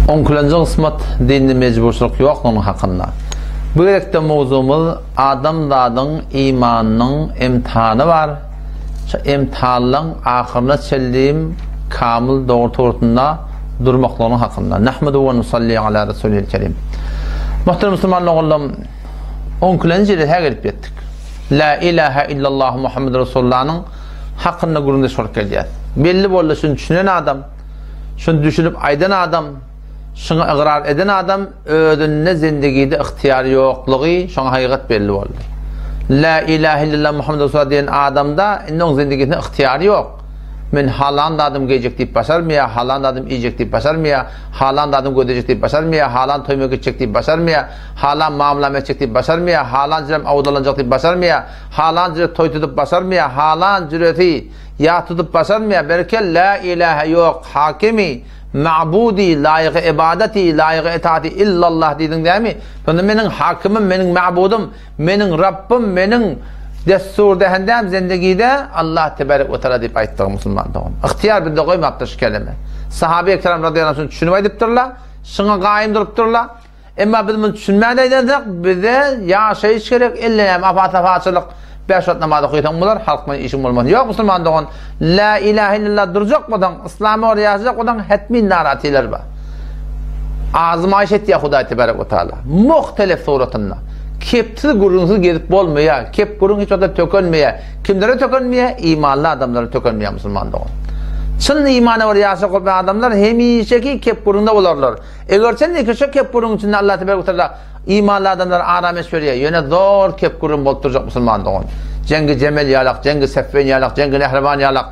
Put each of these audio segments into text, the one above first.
Onkilenji gysmat dinde mejburçylyk ýoklugynyň hakynda. Bu gezekde mowzugymyz adamzadyň imanynyň imtihany bar. Şu imtihanlaň ahyryna çenlim kamyl dogry tugrusynda durmaklygynyň hakynda. Nahmedu we nusalli ala Resulil Kerim. Muhterem musulman doganlarym, onkilenji ýere hä gelip ýetdik. La ilaha illallah Muhammed Resulullahnyň hakynda gürrüňdeş bolup gelýäs. Belli boldy şuny düşünen adam, şuny düşünip aýdan adam, şuňa ygrar eden adam özünde zindigide ygtyýary ýoklugy şoňa hakykat belli boldy. La ilahe illallah Muhammed Resulullah diýen adamda indi oň zindigisinde ygtyýary ýok. Men halan zadym geýjek diýip başarmaýar, halan zadym iýjek diýip başarmaýar, halan zadym gözlejek diýip başarmaýar, halan toýuma gitjek diýip başarmaýar, halan mamlam etjek diýip başarmaýar, halan jürem awdalanjak diýip başarmaýar, halan jüre toý tutup başarmaýar, halan jüresi ýas tutup başarmaýar, belki la ilahe ýok hakimi, ma'budi, laýygy ybadaty, laýygy itaati illallah diýdiň dämi? Şonda meniň hakimim, meniň ma'budym, meniň Rabbym, meniň dessurdähendäm zendigide Allah tebarek we taala diýip aýtdygy musulman dogan. Ygtyýar bizde goýmapdyr şu keleme. Sahabe-i kiram radiyallahu anh şuny düşünip aýdypdyrlar, şuňa gaýym durupdyrlar. Emma biz muny düşünmän aýdansak, bize ýaşaýyş gerek, elle näme afa-safaçylyk, bäş wagt namaz okaýsaň bolar, halk bilen işiň bolmaz. Ýok musulman dogan, la ilahe illallah durjak bolsaň, yslama görä ýaşajak bolsaň, hetmin naratylar bar. Azmaýyş etýär Hudaý tebarek we taala. Muhtelif suratynda. Kepsiz gürrüňsiz gezip bolmaýar. Kep gürrüň hiç wagtda tökenmeýär. Kimlere tökenmeýär? Imanly adamlara tökenmeýär musulman dogan. Çyn imana görä ýaşajak bolmaýan adamlar hemişeki kep gürrüňde bolarlar. Eger sen ýeke şo kepgürüň içinde Allah tebarek we taala imanly adamlara arameş berýär. Ýöne zor kepgürüň bolup durjak musulman dogan. Jengi Jemel ýalak, jengi Seffin ýalak, jengi Nehrewan ýalak,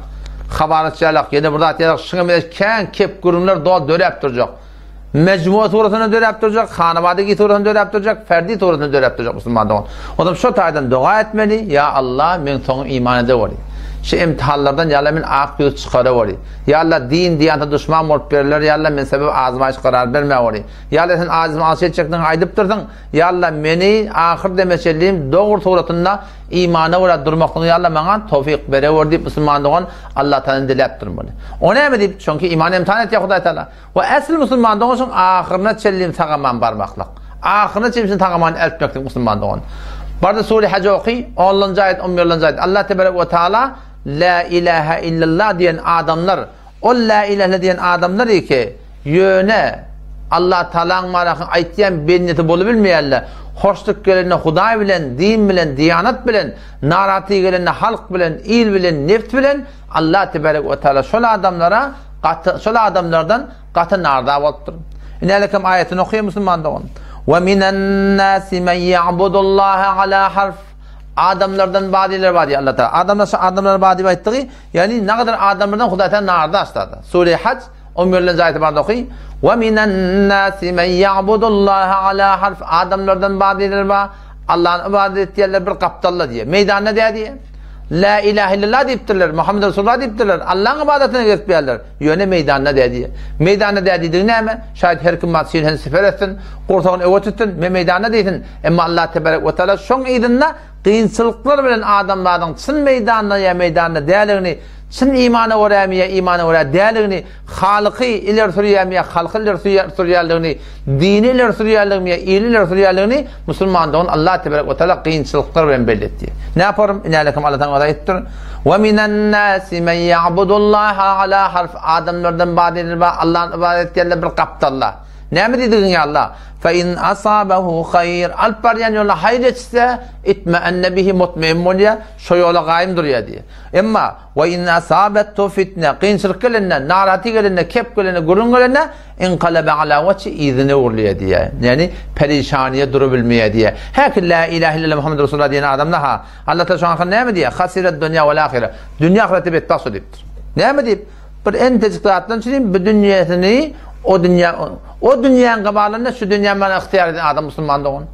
Hawaryç ýalak, ýene bir zat ýalak, şuňa meňzeş kän kepgürüňler dol döräp durjak. Mejmua suratynda döräp durjak, hanabadigi suratynda döräp durjak, ferdi suratynda döräp durjak musulman dogan. Onam şo taýdan doga etmeli, ýa Allah, meň soňum iman edeweri. Şu imtihanlardan ýa Allah men ak ýüz çykaraweri. Ýa Allah din diýanta duşman bolup berler ýa Allah men sebäp azmaýyş karar bermäweri. Ýa Allah sen azmaýyş etjekdigiňi aýdypdyrsyň. Ýa Allah meni ahyr deme çenli dogry suratynda imana görä durmaklygy ýa Allah maňa towfyk berewer diýip musulman dogan Allah Tagaladan diläp durmaly. O näme diýip? Çünki iman imtihan etýär Hudaý Tagala. We äsli musulman dogan şoň ahyryna çenli sagaman barmaklyk. Ahyryna çenli sagaman eltmeklik musulman dogan. Barda sure Haj oky, 10-njy aýat, 11-nji aýat. Allah tebarek we taala Lä ilähä illallah diýen adamlar, ol lä ilähä diýen adamlar eke, ýöne Allah Tagalaň marakyň aýtýan bendesi bolubilmeýärler. Hoşluk gelende Hudaý bilen, din bilen, diýanat bilen, narahatlyk gelende halk bilen, il bilen, nefs bilen Allah tebarek we taala şol adamlara gaty şol adamlardan gaty narda bolupdyr. Inälekem aýatyny okaýyn musulman dogan. We minen nasi men ya'budullaha ala harf. Adamlardan bazylar bar diýýär Allah Taala. Adamlar şu adamlar bar diýip aýtdygy, ýagny nagadyr adamlardan Hudaý Taala narda açdy. Sure Hac 11-nji aýaty bar oky. Wa minan nasi men ya'budullaha ala harf. Adamlardan bazylar bar. Allah'ın ibadet etýärler bir gapdalda diýýär. Meýdanda diýýär diýýär. La ilahe illallah diýipdirler. Muhammed Resulullah diýipdirler. Allah'ın ibadatyna gezipýärler. Ýöne meýdanda dä diýýär. Meýdanda dä diýdigi näme? Şaýat her kim bar sinhini siper etsin, gursagyny öwe tutsun, men meýdanda diýsin. Emma Allah tebarek we taala şoň yzynda kynçylyklar bilen adamzadyň çyn meýdanda ýa meýdanda däligini, çyn imana görämi ýa imana görä däligini, Halyky ileri sürýärmi ýa halky ileri sürýärligini, dini ileri sürýärligimi ýa ili ileri sürýärligini musulman dogan Allah tebarek we taala kynçylyklar bilen belli etdi. Ne yaparym? Inälekim Allah taala aýtdyr. Wa minan nasi men ya'budullaha ala harf adamlardan badylar bar Allah'ın ibadet etýärler bir gapdalda. Näme diýdigiň ýa Allah? Fe in asabahu haýr alyp barýan ýoluna haýyr ýetişse, itmeenne bihi mutmein bolýar, şo ýola gaýym durýar diýýär. Emma we in asabethu fitne kynçylyk gelende, narahaty gelende, kep gelende, gürrüň gelende inkalebe ala wejhi yzyna öwrülýär diýýär. Ýagny perişaniýe durubilmeýär diýýär. Häki la ilahe illallah Muhammed Resulullah diýen adamda ha Allah Taala şoň hakynda näme diýýär? Hasiret dünýä wel ahire. Dünýä ahyretde betbagt şo diýipdir. Näme diýip? Bir entejik zatdan üçin bu dünýesini o dünýä o dünýäň gabalynda şu dünýä mana ygtyýar eden adam musulman dogan.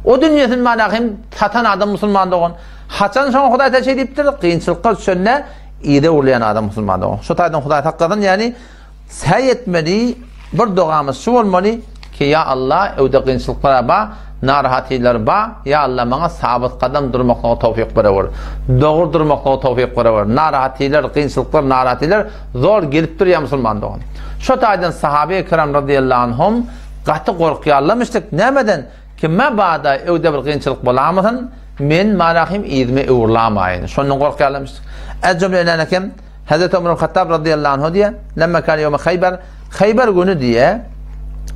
O dünýesini mana hem satan adam musulman dogan. Haçan şoňa Hudaý taala şeý diýipdir, kynçylyklar düşende yza öwrülýän adam musulman dogan. Şu taýdan Hudaý saklasyn, ýagny säý etmeli bir dogamyz şu bolmaly ki ýa Allah öwde kynçylyklar bar. Narahatylar ba, ýa Alla maňa sabyt gadam durmaklyga towfyk berewer. Dogry durmaklyga towfyk berewer. Narahatylar, kynçylyklar, narahatylar zor gelip durýar musulman dogan. Şo taýdan sahabeýi kiram razyýallahu anhum gaty gorkýarlarmyşdyk. Nämeden? Ki mabada öwde bir kynçylyk bolamasyn, men marahym yzyma öwrülamaýyn. Şondan gorkýarlarmyşdyk. Ez-jümle inen eken. Hezreti Ömer Hattab radıyallahu anhu diýe, Lemma kâne ýewme Haýbar, Haýbar güni diýe,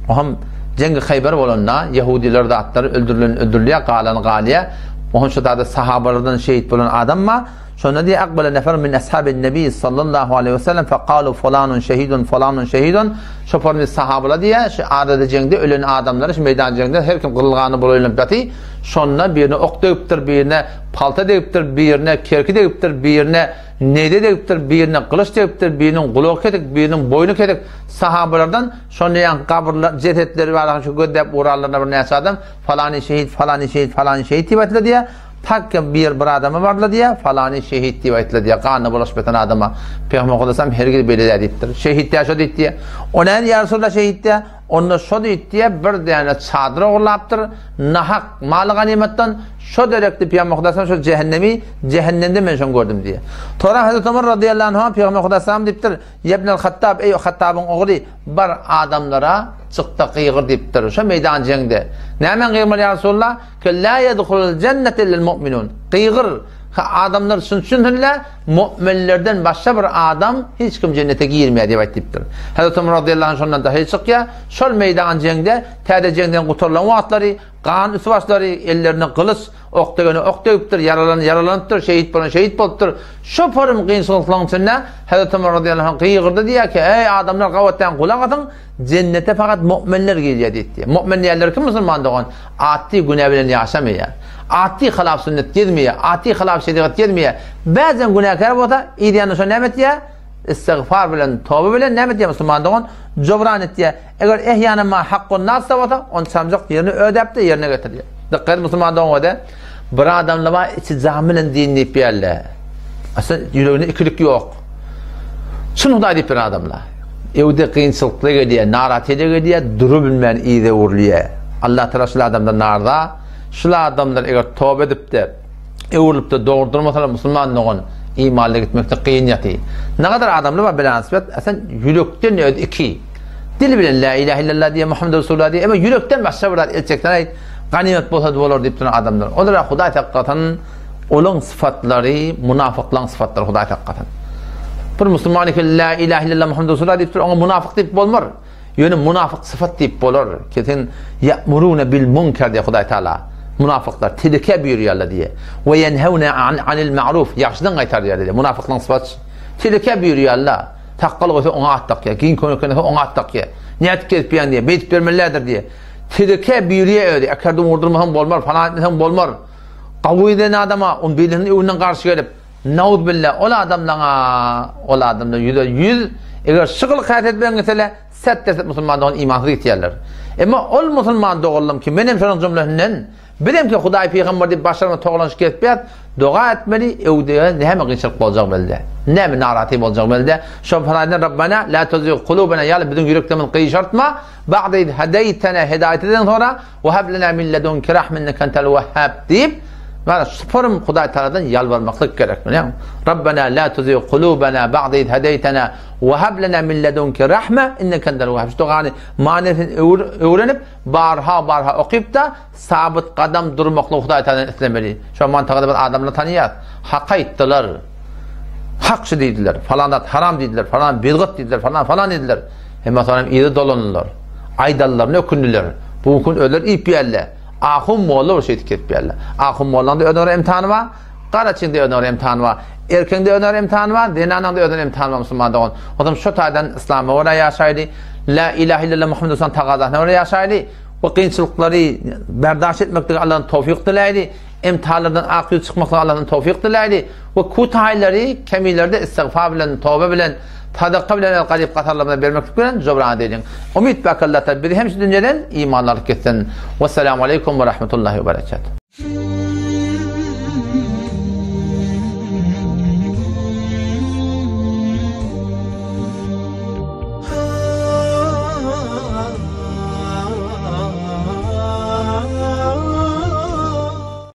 o hem jeňgi Haýbar bolanda, ýehudiler zatlar öldürilen öldürilýär, galan galýar. O hem şu dada sahabalardan şehit bolan adam bar. Şonda diýe, Akbala nefer min ashabin nebi sallallahu aleyhi ve sellem fekalu fulanun şehidun fulanun şehidun. Şo porny sahabalar diýe, şu arada jeňde ölen adamlary şu meýdan jeňde her kim gyrylgany bolaýlanyp ýaty. Şonda birine ok degipdir, birine palta degipdir, birine kerki degipdir, birine Neýze degipdir, birine gylyç degipdir, biriniň gulagy kesik, biriniň boýny kesik. Sahabalardan şonda ýaňky gabyrlar, jesetleri bar, şu gözläp ugrarlaryna bir näçe adam falany şehit, falany şehit, falany şehit diýip aýtdylar diýýär. Takka bir bir adama bardylar diýýär, falany şehit diýip aýtdylar diýýär, ganyna bulaşyp ýatan adama. Pygamber Muhammedem hergiz beýle däl diýipdir. Şehit däl şo diýip diýýär. O näme ýa Resulallah şehit diýýär? Onda şo diýip diýýär, bir däne çadyr ogurlapdyr, nahak maly ganymatdan, şo derekli Pygamber Hudaýam şo jähennemi, jähennemde men şony gördüm diýýär. Tora Hazreti Omar radyýallahu anhu Pygamber Hudaýam diýipdir, Ýebnel Hattab, eý Hattabyň ogly, bar adamlara çykda gygyr diýipdir. Şo meýdan jeňde. Näme gygyrmaly ýa Resulallah? Ke la ýedhulul jennete illel mu'minun. Gygyr, ha adamlar şuny düşünsinler, Mu'minlerden başga bir adam hiç kim jennete girmeýär diýip aýt diýipdir. Hazreti Ömer razyýallahu anh şondan dahy çykýar. Şol meýdan jeňde täze jeňden gutarylan wagtlary gan üst-başlary, ellerine gylyç, ok degene ok degipdir, ýaralan ýaralanypdyr, şehit bolan şehit bolupdyr. Şo porym kynçylyklaryň içinde Hazreti Ömer razyýallahu anh gygyrdy diýýär ki, Eý adamlar gabatdan gulak asyň, jennete fakat mu'minler girýär diýipdir. Mu'min diýenler kim musulman dogan? Atdy günä bilen ýaşamaýar. Atdy hylaf sünnet gezmeýär. Atdy hylaf şerigat gezmeýär. Bäzem günäkär bolsa, yz ýanynda şony näme etýär? Istigfar bilen, toba bilen näme etýär musulman dogan? Jobran etýär. Eger ehýanan ma hakkun nasda bolsa, ony çamjak ýerini ödäpde ýerine getirýär. Dykgat et musulman dogan öde. Bir adamda bar içi jan bilen din diýip ýärler. Aslynda ýüreginde ikilik ýok. Çyn Hudaý diýip bir adamlar. Öwde kynçylykly gelýär, narahatlyk edýär, durubilmän yza öwrülýär. Allah Tagala şul adamdan narza. Şul adamlar eger toba edip-de, öwrülip-de dogry durmasalar musulman dogan imanly gitmekde kyn ýaty. Nagadar adamlar bar bilansbet, sen ýürekden öz iki. Dil bilen la ilahe illallah diýe, Muhammed Resulullah diýe, emma ýürekden başga bir zat el çeksen aýt, ganymat bolsa bolar diýip duran adamlar. Olara Hudaý saklasyn. Olaň sypatlary munafyklaň sypatlary Hudaý saklasyn. Bir musulman eken la ilahe illallah Muhammed Resulullah diýip dur, oňa munafyk diýip bolmar. Ýöne munafyk sypat diýip bolar. Ki sen ya'muruna bil munkar diýe Hudaý Taala. Munafyklar tilke buýurýarlar diýe. We yenhewne anil ma'ruf ýagşydan gaýtarýarlar diýe. Munafyklaň sypaty tilke buýurýarlar. Sakgal goýsa oňa at dakýar, giň köýnek geýse oňa at dakýar. Nädip gezip ýan diýe, beýdip bermelidir diýe. Tilke buýurýar özi. Ekerdim urdurmasaň bolmar, falan etmeseň bolmar. Gawun eden adama, on biriniň öňünden garşy gelip, Nauzbilla, ol adamlaňa, ol adamlar ýüze ýüz, eger şu gylyk häsiýet bilen gitseler, set derset musulman dogan imansyz gitýärler. Emma ol musulman doganlarym ki, men hem şonuň jümlesinden, bizem ki Hudaý pygamber diýip başlarymyz togalanyşyp gezipýäs, doga etmeli, öwdüge näme kynçylyk boljagy belli däl. Näme narahatlyk boljagy belli däl. Şol panaýdan Rabbana la tuzig kulubana ýaly biziň ýüreklerimizi gyşartma, ba'de iz hedeýtena hedaýet edenden soňra, Ve heb lena min ledunke rahme inneke entel wehhab diýip, mana şuparym Hudaý Tagaladan ýalbarmaklyk gerek. Bilýäňmi? Rabbena la tuzig kulubana ba'de iz hedeýtena ve heb lena min ledunke rahme inneke entel wehhab. Şu dogany manysyny öwrenip, barha-barha okyp-da, sabyt gadam durmaklygy Hudaý Tagaladan islemeli. Şo mantagada biz adamlary tanýarys. Hak aýtdylar. Hak şu diýdiler. Falan zat haram diýdiler, falan bidgat diýdiler, falan falan diýdiler. Emma soň hem yza dolandylar. Aýdanlaryna ökündiler. Bu gün özleri iýip ýerler. Ahun molla bir şeýdip kesip ýerler. Ahun mollaň da özüne imtihany bar. Garaçyň da özüne imtihany bar. Erkegiň de özüne imtihany bar, zenanaň da özüne imtihany bar musulman dogan. Onsoň şu taýdan yslama görä ýaşaýly. La ilahe illallah Muhammed Resulullah tagazasyna görä ýaşaýly. Bu kynçylyklary berdaş etmeklige Allahdan towfyk diläýli. Imtihanlardan ak ýüz çykmaklyga Allahdan towfyk diläýli. We kutaýlary kemilerde istigfar bilen, toba bilen, sadaka bilen el garyp gatarlarymyza bermeklik bilen jobran edeliň. Umyt bak Allah Taala bizi hem şu dünýeden imanly alyp gitsin. Wessalamu aleýkum we rahmetullahi we berekatuh.